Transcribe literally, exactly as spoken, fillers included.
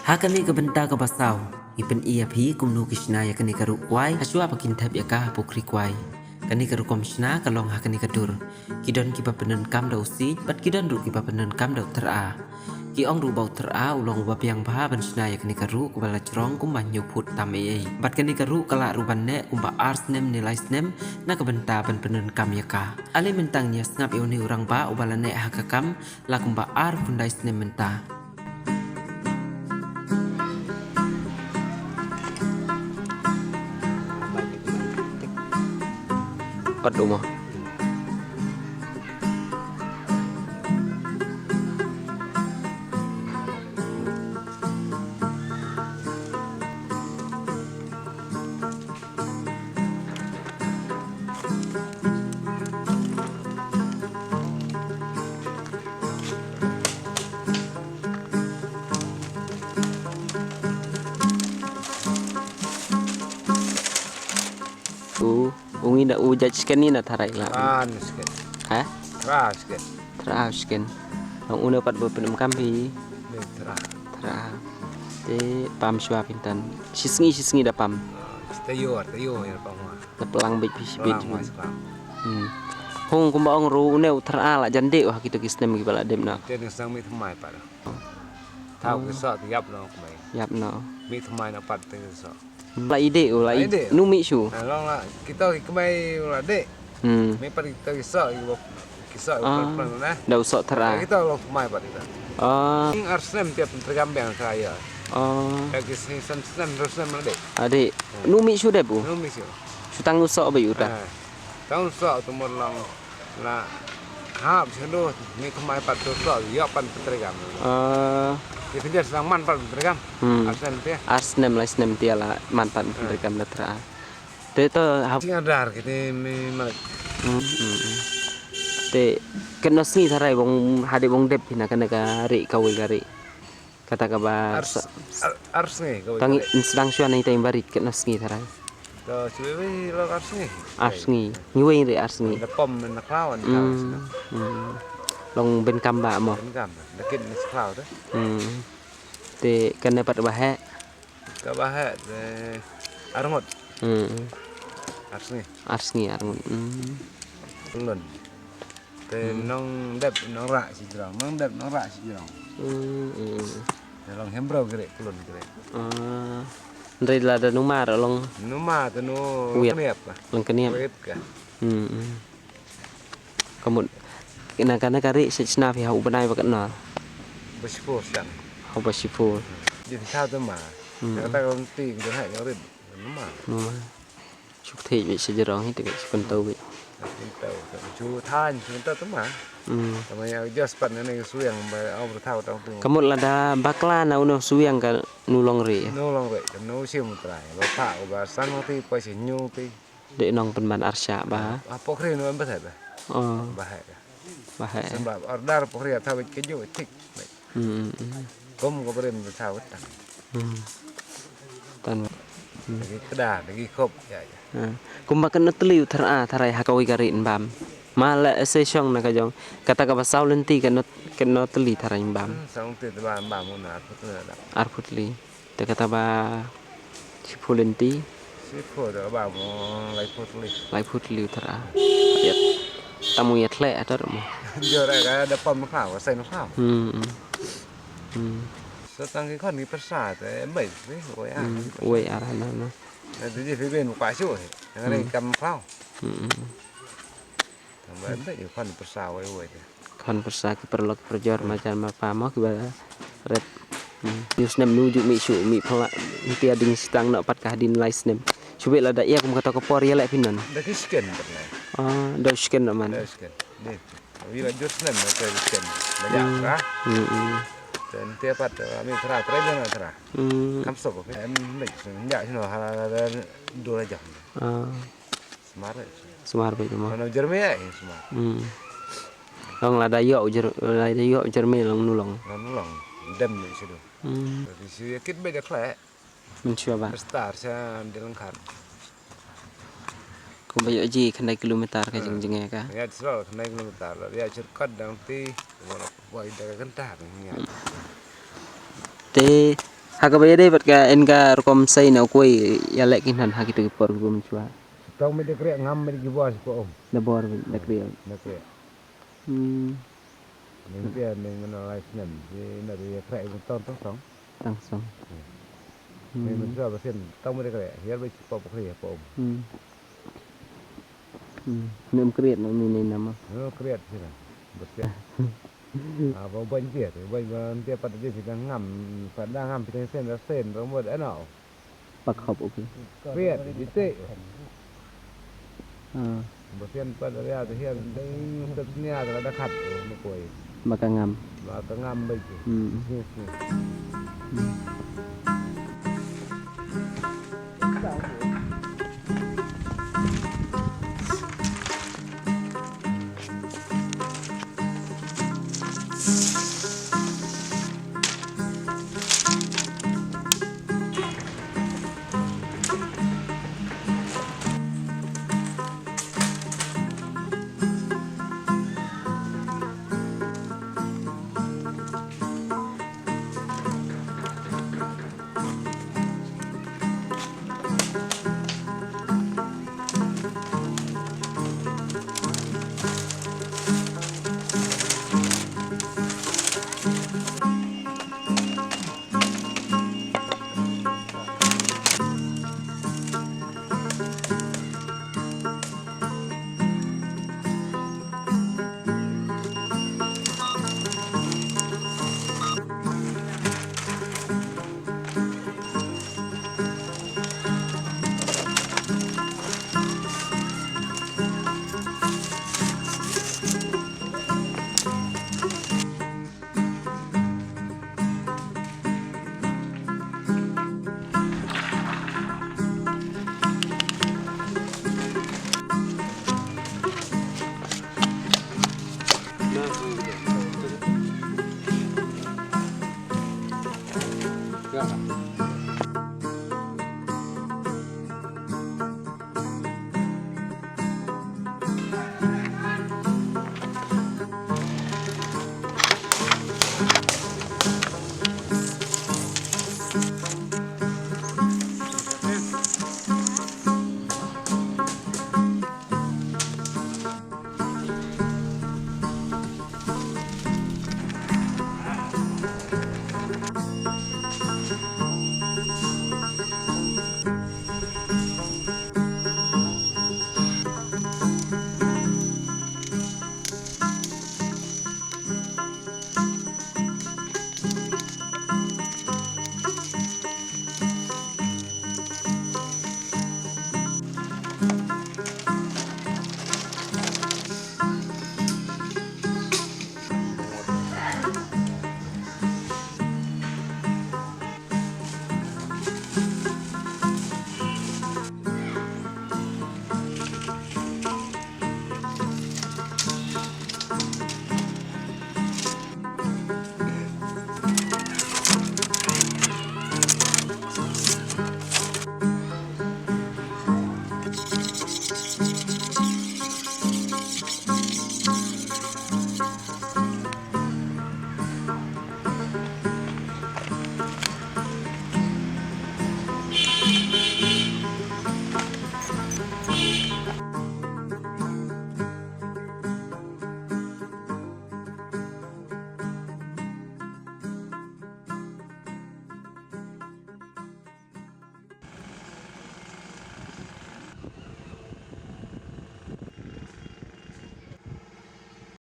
Ha kane ka bynta kaba saw, ngi pyni ïa phi kumno ki shna ïa kane ka ruh kwai, hashwa ba kin thep ïa ka ha pukri kwai. Kane ka rukom shna ka long ha kane ka dur. Ki don kiba pyndonkam da u siej, bad ki don ruh kiba pyndonkam da u tyr'a. Ki ong ruh ba u tyr'a u long uba biang bha ban shna ïa kane ka ruh kaba la jrong kumba hynñiew phut tam ei ei. Bad kane ka ruh ka lah ruh ban neh kumba ar snem ne lai snem na ka bynta ban pyndonkam ïa ka. Ale mynta ngin ïa sngap ïa une u rangbah uba la neh ha ka kam la kumba ar khyndai snem mynta. Pat uma. U, u ngi na u judge kan ni na tharai la. Ah, ni sikit. Ha? Tharai sikit. Tharai sikit. Nong u na pat ba pyndonkam phi. Ni tharai. Tharai. Te pam shwa pyntan. Shi sngi, shi sngi da pam. Ah, taïew, taïew ïa pam wa. Da plang bit phi shi bit. Plang wa sekarang. Hmm. Hong kumba ong ruh une u tharai la jan dei u ha kito ki snem kiba la dep na. Te ni sang mih thymmai pat. Thaw ki soh te ïap noh kmai. Ïap noh. Mih thymmai noh pat te ki soh. La i dei u, la i dei. Nu mih shu. Ah, long la, kita ki kmai la dei. Hmm. Mih pat kita ki soh, ki bok, ki soh, ah, plang na. Da u soh tharai. Kita long kmai pat kita. Ah. Ar snem tiap pyntrigam biang tharai ïa. Ah. Kita ki snem, snem, snem la dei. Ade. Hmm. Nu mih shu dep u. Nu mih shu. Shu tang u soh ba ïu ta. Ah. Tang u soh tu mut long. Na hap sngewdon, mih thymmai pat tu soh, ïoh pan pyntrigam. Ah. Ki pynjah sdang man pat pyntrigam. Hmm. Ar snem te. Ar snem lai snem te la man pat pyntrigam da tharai. Te to hap. Sing adar kiti mi malik. Hmm, hmm, hmm. Te katno sngi tharai bong hadei bong dep hi na kane ka ri kawei ka ri. Kata kaba ar, ar, ar sngi kawei. Tang sdang shwa na ita i barit katno sngi tharai. To shwa wei long ar sngi. Ar sngi. Ngi wei ri ar sngi. Da pom na khlaw an khlaw. Hmm. Long ben kam ba mo. Ben kam. Da kit na khlaw te. Hmm. Te kane pat ba he. Kaba he te ar ngut. Hmm. Ar sngi. Ar sngi ar ngut. Hmm. Lon. Te nong dep nong rah shi jrong, nong dep nong rah shi jrong. Hmm, hmm. Te long hynriew gre, klun gre. Ah. Hynrei lada numar long. Numar te nu kniap ka. Long kniap. Wit ka. Hmm, hmm. Kamut. Kane kane ka ri shi shna phi ha u bnai ba katno. Ba shiphew shan. Ha ba shiphew. Jin thaw te ma. Hmm. Kata ka long ti ngi ha ngi rit. Numar. Numar. Shu kthej beit sha jrong hi te beit shu kyntew beit. Kyntew, shu than, shu kyntew te ma. Hmm. Te ma ïa just pat na ne ka swiang ba au bru thaw tang tu. Kamut lada bakla na uno swiang ka nu long re. Nu long re, ka nu shim trai. Ba pa u ba sang ti pa shi nyu ti. De nong pynban arshah ba. Ah, pokri nu em ba thai ba. Oh. Ba hai. Ba hai. Sembab order pokri thaw beit ka ju tik. Hmm, hmm, hmm. Kum ko brim thaw tang. Hmm. Tan. Hmm. Lagi keda, lagi kop, ya, ya. Hmm. Kumba katno tylli u tharai, tharai ha kawei ka ri bam. Ma la ese shong na ka jong. Kata kaba saw lynti katno, katno tylli tharai bam. Hmm, saw lynti te bam, bam na, arphew tylli da. Arphew tylli. Te kata ba shiphew lynti. Shiphew te ba mo laiphew tylli. Laiphew tylli u tharai. Ïa. Tam u ïa thleh atar mo. Jor ka da pom khlaw, ka sai khlaw. Hmm, hmm. Hmm. Sa tang ki khon ki pyrsa te, em bai, wei ar. Hmm, wei ar, na, na. Na te ji phi ben kwa shu, eh. Yang ni kam khlaw. Hmm, hmm. Tang ba em bai, ki khon pyrsa, wei, wei te. Khon pyrsa ki paralok parajor, ma jan ma pa mo kiba ret. Hmm. Hynñiew snem nu ju mih shu, mih phala, mih pia ding sdang noh pat ka hadien lai snem. Shu beit lada ïa kum kato ka por ïa leh phin non. Da ki sken pat na. Ah, da u sken noh man. Da u sken. Ni. Wi la jur snem na ka sken. Ba ïa ka. Hmm, hmm. Te nte pat, ah, mi thra, thra jong thra. Hmm. Kam sop, em, mek, nya, sino, hala, hala, dua jam. Ah. Sumar, eh. Sumar beit mo. Mana jermi, eh, sumar. Hmm. Long lada ïoh jer-, lada ïoh jermi long nu long. Long nu long. Dem ni sidu. Hmm. Tapi si kit beit da khleh. Mynshuwa ba. Bestar sa di Langkhat. Kumba ïoh ji khyndai kilometer ka jing jingeh ka. Ïa sro khyndai kilometer. Ïa shortcut dang ti. Wala wai da ka kynta ïa. Te Ha kaba ïadei bad ka, ïa ka rukom sei na u kawei, ïaleh ki hynnin ha kito ki por kiba mynshuwa. Tang mynta da khreh, ngam mynta ki bor sha ka um. Da bor, da khreh. Da khreh. Hmm. Mynta mynta na lai snem, ïa na ïa khreh tang tang song. Tang song. Hmm. Mynta ba sien tang mynta da khreh, hiar ba shi pop khreh pop. Hmm. Hmm. Nym khreh na mynta na ma. Nym khreh sih na. Ba sien. Ah, ba ban dia, ban ban dia pat dia sih ngam, pat ngam pita sen sen, romod ano. Pak hop, okay. Khreh, di te. Ah. Ba sien pat ria te hian ding sep nia da khat, oh, ma koi. Ma ka ngam. Ma ka ngam bai tu. Hmm. Yes, yes. Hmm.